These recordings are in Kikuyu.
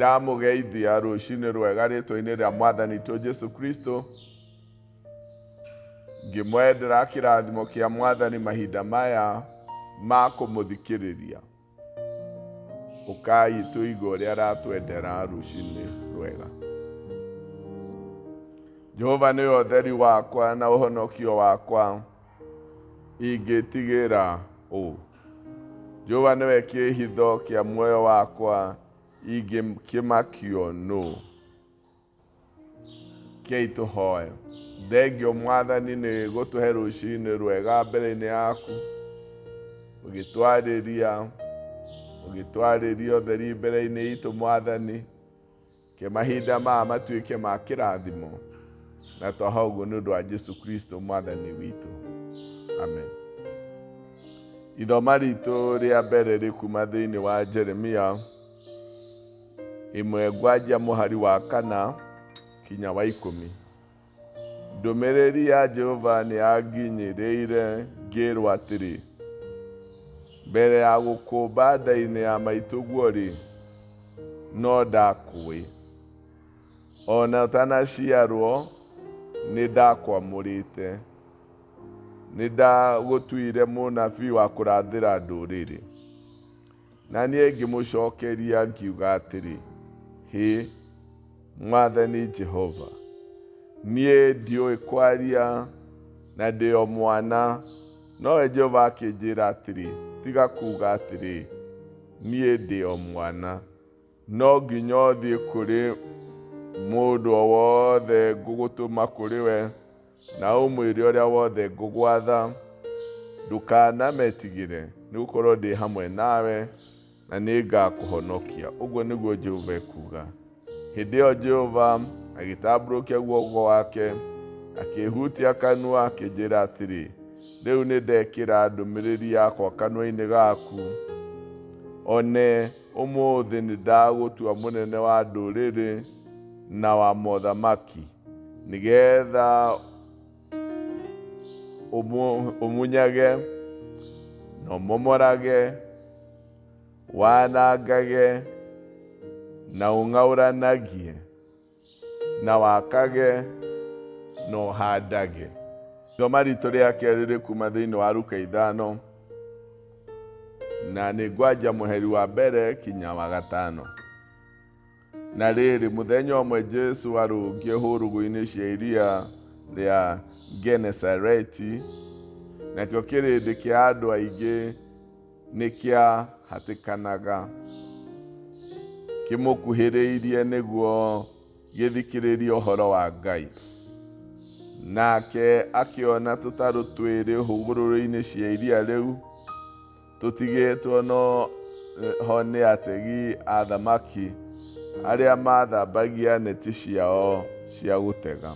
Nĩndamũgeithia rũcinĩ rwega rĩtwa-inĩ rĩa Mwathani witũ Jesu Kristo, ngĩmwendera kĩrathimo kĩa Mwathani mahinda maya ma kũmũthikĩrĩria. Ũkai tũigue ũrĩa aratwendera rũcinĩ rwega. Jehova nĩwe ũtheri wakwa na ũhonokio wakwa, ingĩtigĩra ũ? Jehova nĩwe kĩĩhitho kĩa muoyo wakwa, ingĩkĩmakio nũ? Rekei tũhoe. Thengio Mwathani nĩ gũtũhe rũcinĩ rwega mbere-inĩ yaku, ũgĩtwarĩria, ũgĩtwarĩria ũtheri mbere-inĩ itũ Mwathani. Ke mahinda maya matuĩke ma kĩrathimo, na twahoya ũguo nĩ ũndũ wa Jesu Kristo Mwathani witũ. Amen. Ithoma ritũ rĩa mbere rĩkuma thĩinĩ wa Jeremia ĩmwe ngwanjia mũhari wa kana kinya wa ikũmi. Ndũmĩrĩri ya Jehova nĩ yanginyĩrĩire ngĩrwo atĩrĩ, Mbere ya gũkũmba nda-inĩ ya maitũguo-rĩ, no ndakũĩ, o na ũtanaciarwo nĩ ndakwamũrĩte, nĩ ndagũtuire mũnabii wa kũrathĩra ndũrĩrĩ. Na niĩ ngĩmũcokeria ngiuga atĩrĩ, Hĩ, Mwathani Jehova! Niĩ ndiũĩ kwaria, na ndĩ o mwana. Nowe Jehova akĩnjĩra atĩrĩ, Tiga kuuga atĩrĩ, 'Niĩ ndĩ o mwana. No nginya ũthiĩ kũrĩ mũndũ o wothe ngũgũtũma kũrĩ we, na ũmwĩre ũrĩa wothe ngũgwatha. Ndũkanametigĩre, nĩ gũkorũo ndĩ hamwe nawe, na nĩ ngaakũhonokia, ũguo nĩguo Jehova ekuuga. Hĩndĩ ĩyo Jehova agĩtambũrũkia guoko gwake, akĩĩhutia kanua, akĩnjĩra atĩrĩ, Rĩu nĩ ndekĩra ndũmĩrĩri yakwa kanua-inĩ gaku. One, ũmũthĩ nĩ ndagũtua mũnene wa ndũrĩrĩ na wa mothamaki, nĩgetha ũmunyage na ũmomorage, wanangage na ũng'aũranagie, na wakage na ũhandage. Ithoma ritũ rĩa kerĩ rĩkuma thĩinĩ wa Luka ithano na nĩ ngwanja mũheri wa mbere kinya wa gatano. Na rĩrĩ, mũthenya ũmwe Jesu arũngiĩ hũrũgũ-inĩ cia iria rĩa Genesareti, nakĩo kĩrĩndĩ kĩa andũ aingĩ nĩ kĩahatĩkanaga kĩmũkuhĩrĩirie nĩguo gĩthikĩrĩrie ũhoro wa Ngai. Nake akĩona tũtarũ twĩrĩ hũgũrũrũ-inĩ cia iria rĩu, Tũtigĩtwo no ho nĩ ategi a thamaki arĩa maathambagia neti ciao cia gũtega.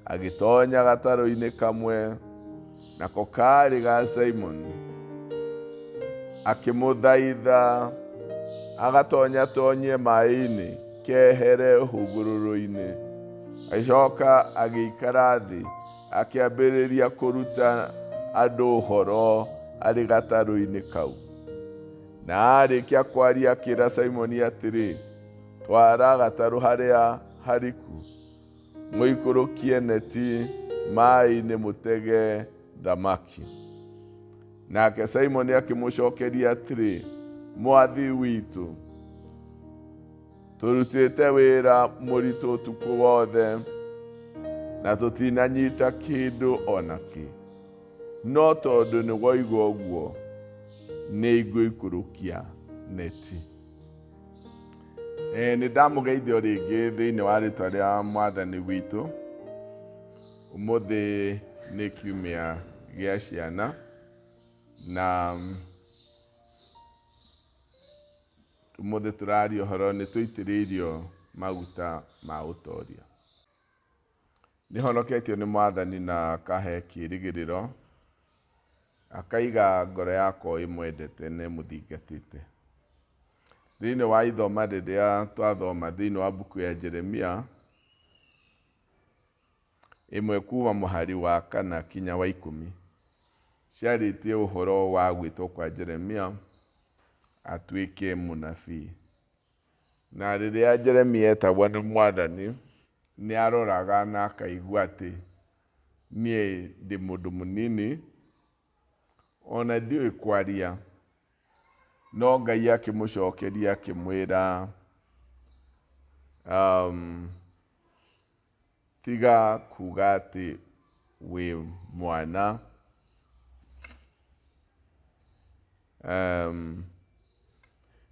Agĩtonya gatarũ-inĩ kamwe, nako kaarĩ ga Simoni, akĩmũthaitha agatonyatonyie maĩ-inĩ kehere hũgũrũrũ-inĩ. Agĩcoka agĩikara thĩ Akĩambĩrĩria kũruta andũ ũhoro arĩ gatarũ-inĩ kau. Na aarĩkia kwaria akĩra Simoni atĩrĩ, Twara gatarũ harĩa hariku, mũikũrũkie neti maĩ-inĩ mũtege thamaki. Nake Simoni akĩmũcokeria atĩrĩ, Mwathi witũ, Tũrutĩte wĩra mũritũ ũtukũ wothe na tũtinanyita kĩndũ o na kĩ. No tondũ nĩ woiga ũguo, nĩ ngũikũrũkia neti. E, nĩ ndamũgeithia o rĩngĩ thĩinĩ wa rĩtwa rĩa mwathani witũ. Ũmũthĩ nĩ kiumia gĩa ciana na Ũmũthĩ tũraria ũhoro nĩ tũitĩrĩirio maguta ma ũtoria. Nĩ honoketio nĩ Mwathani na akahe kĩrĩgĩrĩro, akaiga ngoro yakwa ĩmwendete na ĩmũthingatĩte. Thĩinĩ wa ithoma rĩrĩa twathoma thĩinĩ wa mbuku ya Jeremia, ĩmwe kuma mũhari wa kana kinya wa ikũmi, ciarĩtie ũhoro wa gwĩtwo kwa Jeremia atuĩke mũnabii. Na rĩrĩa Jeremia etagwo nĩ Mwathani, nĩ aroraga na akaigua atĩ niĩ ndĩ mũndũ mũnini, ona ndiũĩ kwaria. No Ngai akĩmũcokeria akĩmwĩra, tiga kuga atĩ wĩ mwana.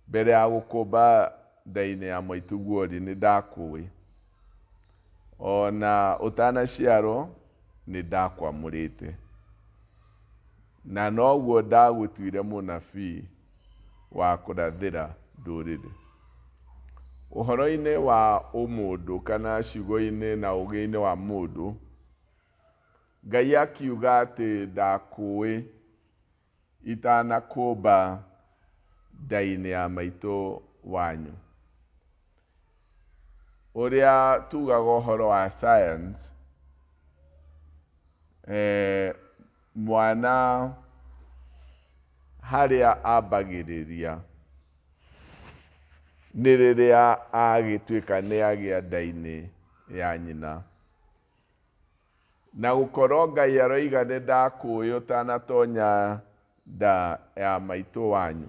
Mbere ya gũkũmba nda-inĩ ya maitũguo-rĩ, nĩ ndakũĩ. Ona ũtanaciarwo nĩ ndakwamũrĩte. Na noguo ndagũtuire mũnabii wa kũrathĩra ndũrĩrĩ. Ũhoro-inĩ wa ũmũndũ kana ciugo-inĩ na ũgĩ-inĩ wa mũndũ, Ngai akiuga atĩ ndakũĩ itanakũmba nda-inĩ ya maitũ wanyu. Ũrĩa tugaga ũhoro wa science, mwana harĩa ambagĩrĩria nĩ rĩrĩa agĩtuĩka nĩ agĩa nda-inĩ ya nyina. Na gũkorwo Ngai aroiga nĩ ndakũĩ ũtanatonya nda ya maitũ wanyu.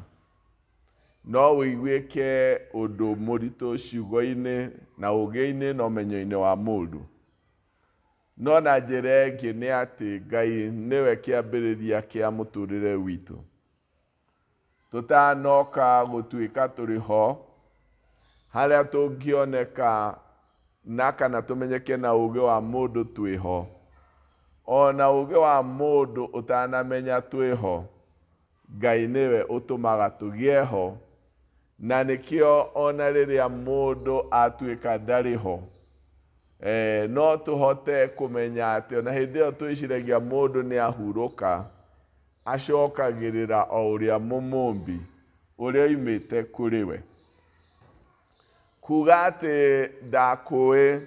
No ũiguĩke ũndũ mũritũ ciugo-inĩ na ũgĩ-inĩ na ũmenyo-inĩ wa mũndũ. No na njĩra ĩngĩ nĩ atĩ Ngai nĩwe kĩambĩrĩria kĩa mũtũrĩre witũ. Tũtanoka gũtuĩka tũrĩ ho, harĩa tũngĩoneka na kana tũmenyeke na ũgĩ wa mũndũ twĩ ho. Ona ũgĩ wa mũndũ ũtanamenya twĩ ho, Ngai nĩwe ũtũmaga tũgĩe ho. Na nĩkĩo ona rĩrĩa mũndũ atuĩka ndarĩ ho, no tũhote kũmenya atĩ ona hĩndĩ ĩyo twĩciragia mũndũ nĩ ahurũka, acokagĩrĩra o ũrĩa mũmũmbi, ũrĩa oimĩte kũrĩ we. Kuga atĩ ndakũĩ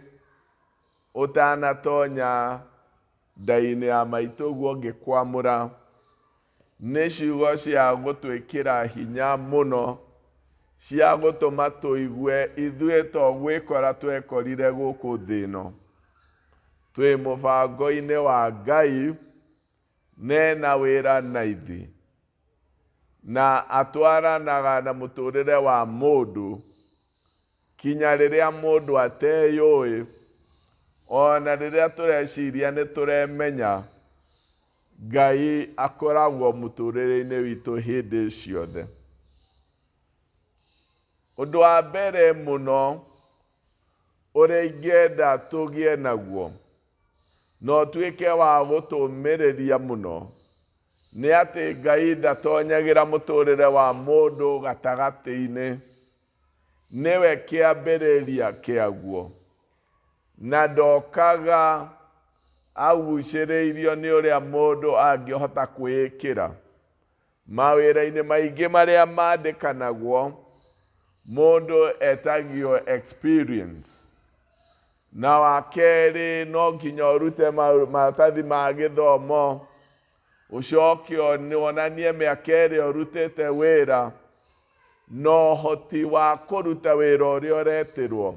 ũtanatonya nda-inĩ ya maitũ ũguo ngĩkwamũra, nĩ ciugo cia gũtwĩkĩra hinya mũno, cia gũtũma tũigue ithuĩ to gwĩkora twekorire gũkũ thĩ ĩno. Twĩ mũbango-inĩ wa Ngai, nena wĩra na ithuĩ. Na atwaranaga na mũtũrĩre wa mũndũ, kinya rĩrĩa mũndũ ateyũĩ, ona rĩrĩa tũreciria nĩ tũremenya, Ngai akoragwo mũtũrĩre-inĩ witũ hĩndĩ ciothe. Ũndũ wa mbere mũno ũrĩa ingĩenda tũgĩe naguo, na ũtuĩke wa gũtũmĩrĩria mũno, nĩ atĩ Ngai ndatonyagĩra mũtũrĩre wa mũndũ gatagatĩ-inĩ, nĩwe kĩambĩrĩria kĩaguo. Na ndokaga agucĩrĩirio nĩ ũrĩa mũndũ angĩhota kwĩĩkĩra. Mawĩra-inĩ maingĩ marĩa mandĩkanagwo, mũndũ etagio experience. Na wa kerĩ no nginya ũrute maratathi ma gĩthomo, ũcoke wonanie mĩaka ĩrĩa ũrutĩte wĩra, na ũhoti wa kũruta wĩra ũrĩa ũretĩrwo.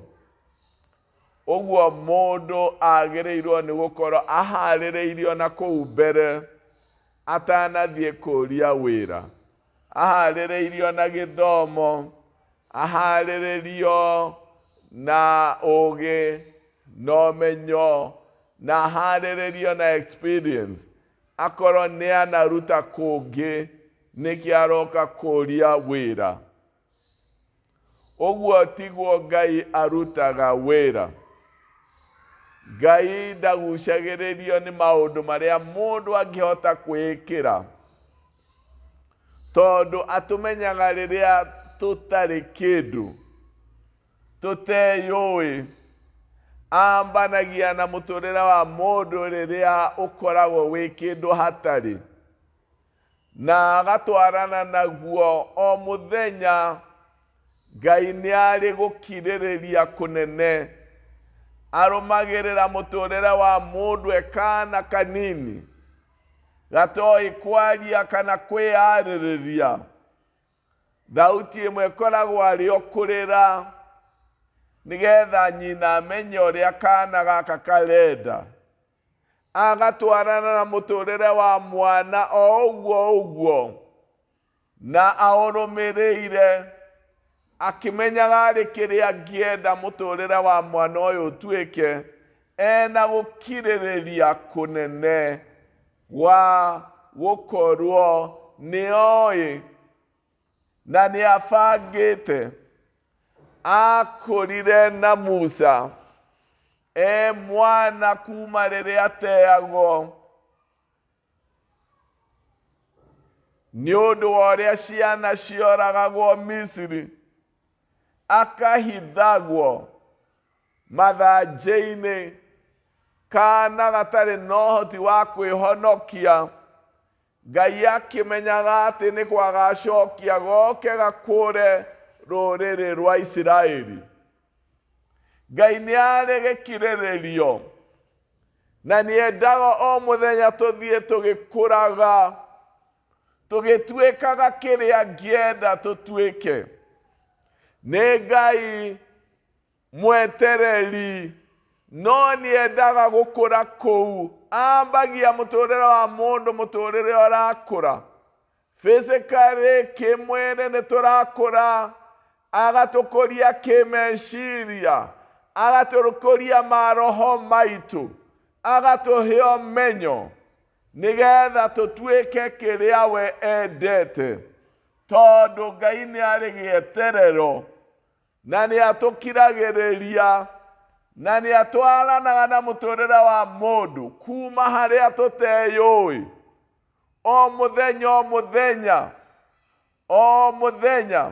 Ũguo mũndũ agĩrĩirwo nĩ gũkorwo aharĩrĩirio na kũu mbere atanathiĩ kũria wĩra. Aharĩrĩirio na gĩthomo, aharĩrĩrio na ũgĩ, na ũmenyo, na aharĩrĩrio na experience. Akorwo nĩ anaruta kũngĩ, nĩkĩo aroka kũria wĩra. Ũguo tiguo Ngai arutaga wĩra. Ngai ndagucagĩrĩrio nĩ maũndũ marĩa mũndũ angĩhota kwĩĩkĩra, tondũ atũmenyaga rĩrĩa tũtarĩ kĩndũ, tũteyũĩ. Ambanagia na mũtũrĩre wa mũndũ rĩrĩa ũkoragwo wĩ kĩndũ hatarĩ, na agatwarana naguo o mũthenya. Ngai nĩ arĩ gũkirĩrĩria kũnene, arũmagĩrĩra mũtũrĩre wa mũndũ ekana kanini, gatoĩ kwaria kana kwĩyarĩrĩria. Thauti ĩmwe ĩkoragwo arĩ o kũrĩra, Nĩgetha nyina amenye ũrĩa kana gaka karenda. Agatwarana na mũtũrĩre wa mwana o ũguo ũguo na aũrũmĩrĩire akĩmenyaga arĩ kĩrĩa angĩenda mũtũrĩre wa mwana ũyũ ũtuĩke ena gũkirĩrĩria kũnene gwa gũkorwo nĩoĩ na nĩabangĩte. Akũrire na Musa e mwana kuma rĩrĩa ateagwo nĩ ũndũ wa ũrĩa ciana cioragagwo Misiri, akahithagwo mathanjĩ-inĩ, kana gatarĩ na ũhoti wa kwĩhonokia. Ngai akĩmenyaga atĩ nĩ kwagacokia goke gakũre rũrĩrĩ rwa Isiraeli. Ngai nĩ arĩ gĩkirĩrĩrio na nĩ endaga o mũthenya tũthiĩ tũgĩkũraga, tũgĩtuĩkaga kĩrĩa angĩenda tũtuĩke. Nĩ Ngai mwetereri no nĩendaga gũkũra kũu. Ambagia mũtũrĩre wa mũndũ mũtũrĩre ũrakũra physically, kĩmwĩrĩ nĩ tũrakũra, agatũkũria kĩmeciria, agatũkũria maroho maitũ, agatũhe ũmenyo nĩgetha tũtuĩke kĩrĩa we endete, tondũ Ngai nĩ arĩ gĩeterero na nĩ atũkiragĩrĩria na nĩ atwaranaga na mũtũrĩre wa mũndũ kuma harĩa tũteyũĩ o mũthenya o mũthenya o mũthenya,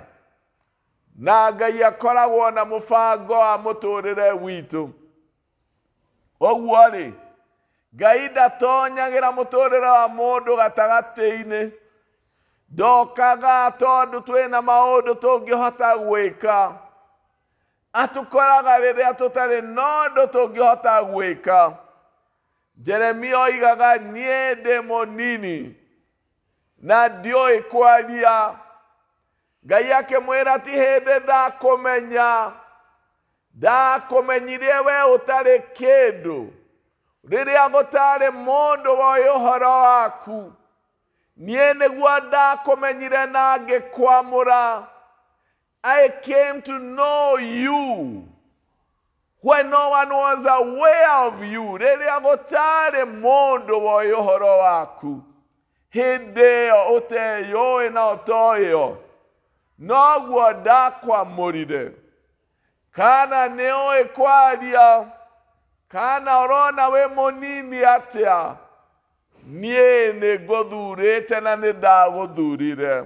na Ngai akoragwo na mũbango wa mũtũrĩre witũ. Ũguo rĩ, Ngai ndatonyagĩra mũtũrĩre wa mũndũ gatagatĩ-inĩ, ndokaga tondũ twĩna maũndũ tũngĩhota gwĩka. Atũkoraga rĩrĩa tũtarĩ na ũndũ tũngĩhota gwĩka. Jeremia oigaga, niĩ ndĩ mũnini na ndiũĩ kwaria. Ngai akĩmwĩra, ti hĩndĩ ndakũmenya, ndakũmenyirie we ũtarĩ kĩndũ, rĩrĩa gũtarĩ mũndũ woĩ ũhoro waku. Niĩ nĩguo ndakũmenyire na ngĩkwamũra. I came to know you when no one was aware of you. Rĩrĩa gũtarĩ mũndũ woĩ ũhoro waku, hĩndĩ ĩyo ũteyũĩ na ũtoĩo, noguo ndakwamũrire. Kana nĩ ũĩ kwaria, kana ũrona wĩ mũnini atĩa, niĩ nĩ ngũthurĩte na nĩ ndagũthurire.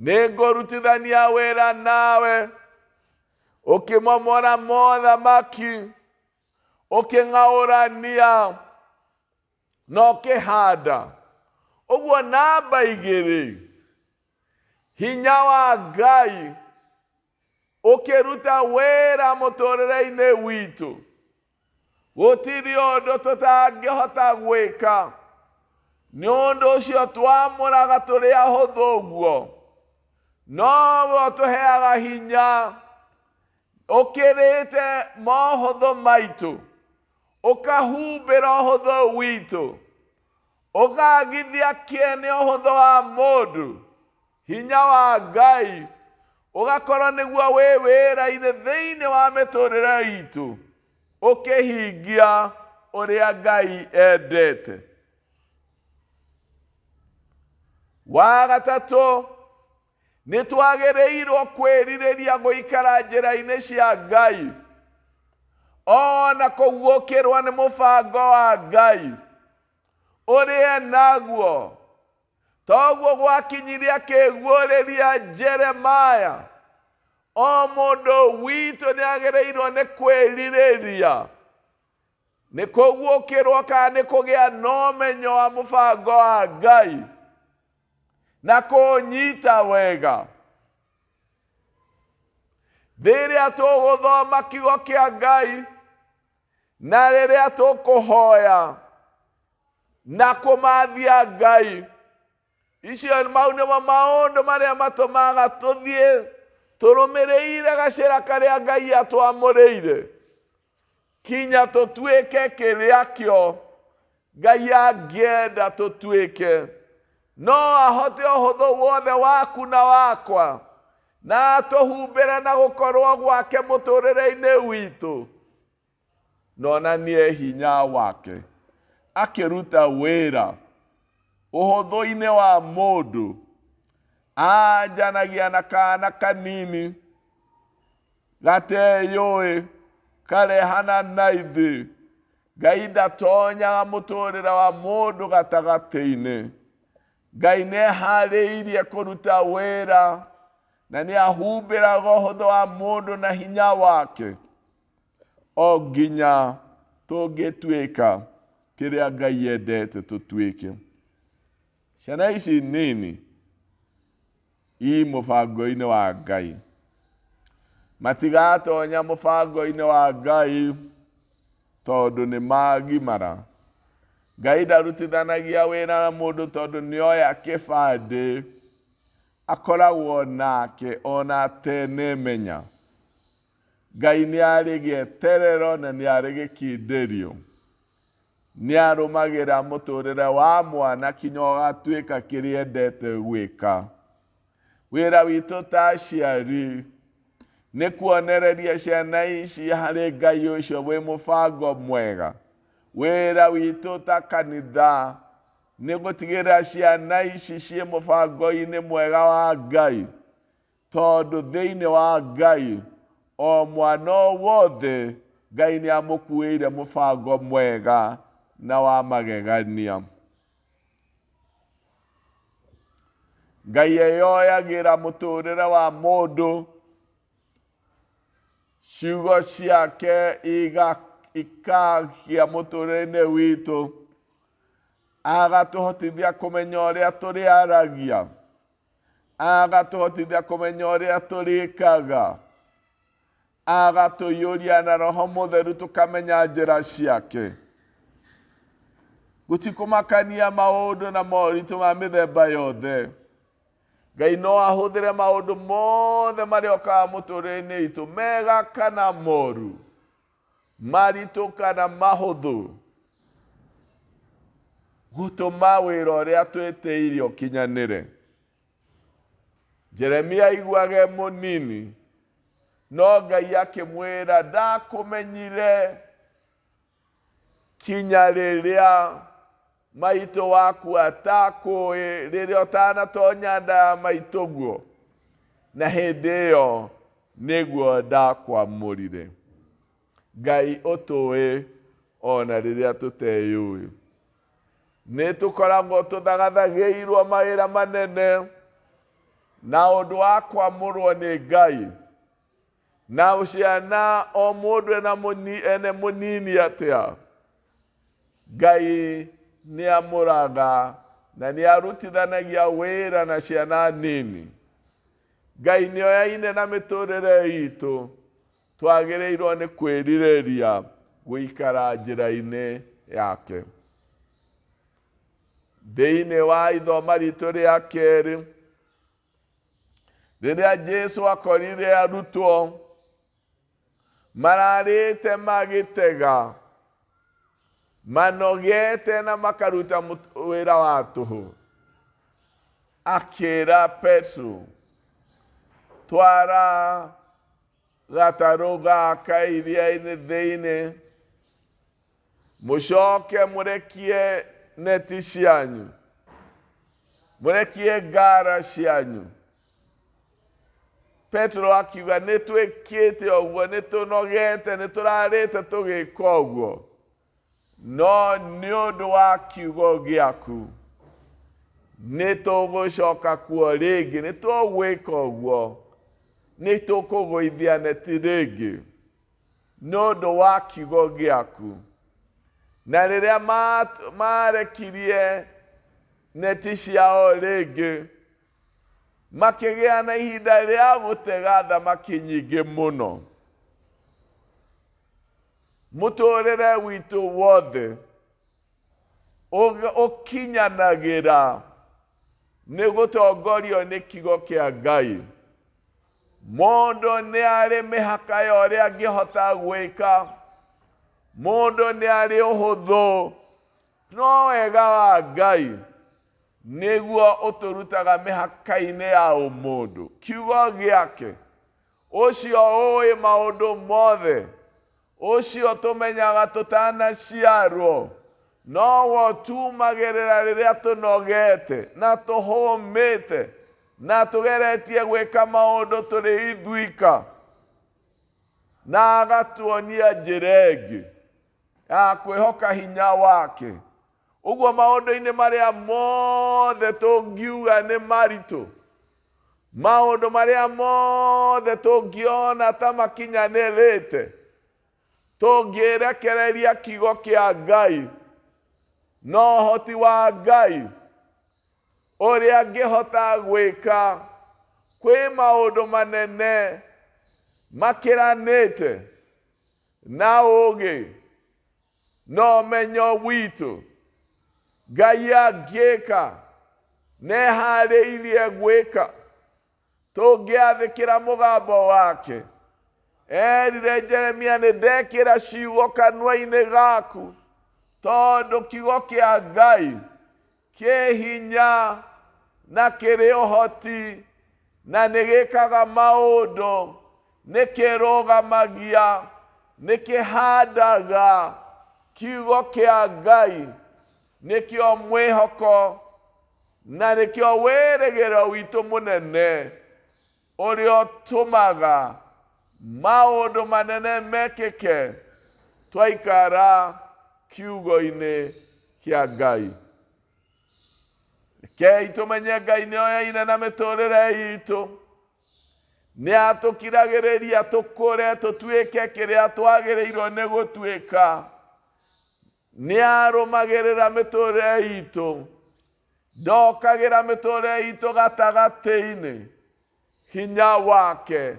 Nĩ ngũrutithania wĩra nawe ũkĩmomora mothamaki, ũkĩng'aũrania na ũkĩhanda. Ũguo namba igĩrĩ, hinya wa Ngai ũkĩruta wĩra mũtũrĩre-inĩ witũ. Gũtirĩ ũndũ tũtangĩhota gwĩka. Nĩ ũndũ ũcio twamũraga tũrĩ ahũthũ ũguo, nowe ũtũheaga hinya ũkĩrĩte mohũthũ maitũ, ũkahumbĩra ũhũthũ witũ, ũkagithia kĩene ũhũthũ wa mũndũ. Hinya wa Ngai ũgakorwo nĩguo wĩ wĩra-inĩ thĩinĩ wa mĩtũrĩre itũ, ũkĩhingia ũrĩa Ngai endete. Wa gatatũ, nĩ twagĩrĩirwo kwĩrirĩria gũikara njĩra-inĩ cia Ngai, ona kũguũkĩrwo nĩ mũbango wa Ngai ũrĩa naguo. Toguo gwakinyirie akĩguũrĩria Jeremaya, o mũndũ witũ nĩ agĩrĩirwo nĩ kwĩrirĩria nĩ kũguũkĩrwo kana nĩ kũgĩa na ũmenyo wa mũbango wa Ngai na kũũnyita wega. Rĩrĩa tũgũthoma kiugo kĩa Ngai na rĩrĩa tũkũhoya na kũmathia Ngai, icio mau nĩmo maũndũ marĩa matũmaga tũthiĩ. Tũrũmĩrĩire gacĩra karĩa Ngai atwamũrĩire kinya tũtuĩke kĩrĩa kĩo Ngai angĩenda tũtuĩke. No ahote ũhũthũ wothe waku na wakwa na atũhumbĩre na gũkorwo gwake mũtũrĩre-inĩ witũ, na onanie hinya wake akĩruta wĩra ũhũthũ-inĩ wa mũndũ. Anjanagia na kana kanini gateyũĩ karehana na ithuĩ. Ngai ndatonyaga mũtũrĩre wa mũndũ gatagatĩ-inĩ. Ngai nĩeharĩirie kũruta wĩra na nĩahumbĩraga ũhũthũ wa mũndũ na hinya wake o nginya tũngĩtuĩka kĩrĩa Ngai endete tũtuĩke. Ciana ici nini i mũbango-inĩ wa Ngai. Matigatonya mũbango-inĩ wa Ngai tondũ nĩ magimara. Ngai ndarutithanagia wĩra na mũndũ tondũ nĩoya kĩbandĩ, akoragwo nake ona atenemenya. Ngai nĩ arĩ gĩeterero na nĩ arĩ gĩkindĩrio. Nĩ arũmagĩra mũtũrĩre wa mwana kinya ũgatuĩka kĩrĩa endete gwĩka. Wĩra witũ ta aciari nĩ kuonereria ciana ici harĩ Ngai ũcio wĩ mũbango mwega. Wĩra witũ ta kanitha nĩ gũtigĩrĩra ciana ici ciĩ mũbango-inĩ mwega wa Ngai, tondũ thĩinĩ wa Ngai o mwana o wothe Ngai nĩ amũkuĩire mũbango mwega na wa magegania. Ngai eyoyagĩra mũtũrĩre wa mũndũ, ciugo ciake ikagĩa mũtũrĩre-inĩ witũ, agatũhotithia kũmenya ũrĩa tũrĩaragia, agatũhotithia kũmenya ũrĩa tũrĩkaga, agatũiyũria na Roho Mũtheru tũkamenya njĩra ciake. Gũtikũmakania maũndũ na moritũ ma mĩthemba yothe. Ngai no ahũthĩre maũndũ mothe marĩa okaga mũtũrĩre-inĩ witũ, mega kana moru, maritũ kana mahũthũ, gũtũma wĩra ũrĩa twĩtĩire ũkinyanĩre. Jeremia aiguaga e mũnini, no Ngai akĩmwĩra ndakũmenyire kinya rĩrĩa maitũ waku atakũĩ, rĩrĩa ũtanatonya nda ya maitũguo, na hĩndĩ ĩyo nĩguo ndakwamũrire. Ngai ũtũĩ ona rĩrĩa tũteyũĩ. Nĩ tũkoragwo tũthagathagĩirwo mawĩra manene na ũndũ wa kwamũrwo nĩ Ngai. Na ciana o mũndũ ena ene mũnini atĩa, Ngai nĩ amũraga na nĩ arutithanagia wĩra na ciana nini. Ngai nĩ oyaine na mĩtũrĩre itũ, twagĩrĩirwo nĩ kwĩrirĩria gũikara njĩra-inĩ yake. Thĩinĩ wa ithoma ritũ rĩa kerĩ, rĩrĩa Jesu akorire arutwo mararĩte magĩtega, manogete na makaruta wĩra wa tũhũ, akĩra Petero, twara gatarũ gaka iria-inĩ thĩinĩ, mũcoke mũrekie neti cianyu, mũrekie ngara cianyu. Petero akiuga, nĩ twĩkĩte ũguo, nĩ tũnogete, nĩ tũrarĩte tũgĩka ũguo, no nĩ ũndũ wa kiugo gĩaku nĩ tũgũcoka kuo rĩngĩ, nĩ tũgwĩka ũguo, nĩ tũkũgũithia neti rĩngĩ nĩ ũndũ wa kiugo gĩaku. Na rĩrĩa marekirie neti ciao rĩngĩ, makĩgĩa na ihinda rĩa gũtega thamaki nyingĩ mũno. Mũtũrĩre witũ wothe ũkinyanagĩra nĩ gũtongorio nĩ kiugo kĩa Ngai. Mũndũ nĩ arĩ mĩhaka ya ũrĩa angĩhota gwĩka, mũndũ nĩ arĩ ũhũthũ, no wega wa Ngai nĩguo ũtũrutaga mĩhaka-inĩ ya ũmũndũ. Kiugo gĩake, ũcio ũĩ maũndũ mothe, ũcio tũmenyaga tũtanaciarwo, nowe ũtumagĩrĩra rĩrĩa tũnogete na tũhũmĩte na tũgeretie gwĩka maũndũ tũrĩ ithuika, na agatuonia njĩra ĩngĩ ya kwĩhoka hinya wake. Ũguo maũndũ-inĩ marĩa mothe tũngiuga nĩ maritũ, maũndũ marĩa mothe tũngĩona ta makinyanĩrĩte, tũngĩrekereria kiugo kĩa Ngai na ũhoti wa Ngai ũrĩa angĩhota gwĩka, kwĩ maũndũ manene makĩranĩte na ũũgĩ na ũmenyo witũ. Ngai angĩka, nĩeharĩirie gwĩka. Tũngĩathĩkĩra mũgambo wake. Erire Jeremia, nĩ ndekĩra ciugo kanua-inĩ gaku, tondũ kiugo kĩa Ngai kĩ hinya na kĩrĩ ũhoti na nĩ gĩkaga maũndũ, nĩ kĩrũgamagia, nĩ kĩhandaga. Kiugo kĩa Ngai nĩkĩo mwĩhoko na nĩkĩo wĩrĩgĩrĩro witũ mũnene, ũrĩa ũtũmaga maũndũ manene mekĩke twaikara kiugo-inĩ kĩa Ngai. Rekei tũmenye Ngai nĩ oyaine na mĩtũrĩre itũ, nĩ atũkiragĩrĩria tũkũre tũtuĩke kĩrĩa twagĩrĩirwo nĩ gũtuĩka. Nĩ arũmagĩrĩra mĩtũrĩre itũ, ndokagĩra mĩtũrĩre itũ gatagatĩ-inĩ. Hinya wake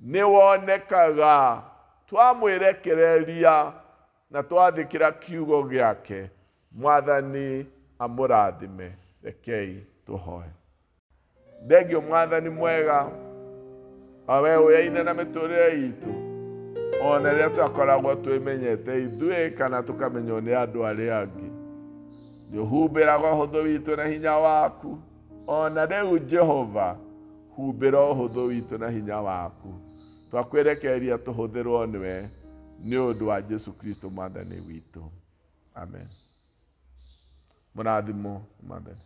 nĩ wonekaga twamwĩrekereria na twathĩkĩra kiugo gĩake. Mwathani amũrathime. Rekei tũhoe. Thengio Mwathani mwega, o we ũyaine na mĩtũrĩre itũ, ona rĩrĩa twakoragwo twĩmenyete ithuĩ kana tũkamenywo nĩ andũ arĩa angĩ. Nĩ ũhumbĩraga ũhũthũ witũ na hinya waku, ona rĩu Jehova, humbĩra ũhũthũ witũ na hinya waku. Twakwĩrekereria tũhũthĩrwo nĩwe nĩ ũndũ wa Jesu Kristo Mwathani witũ. Amen. Mũrathimwo Mwathani.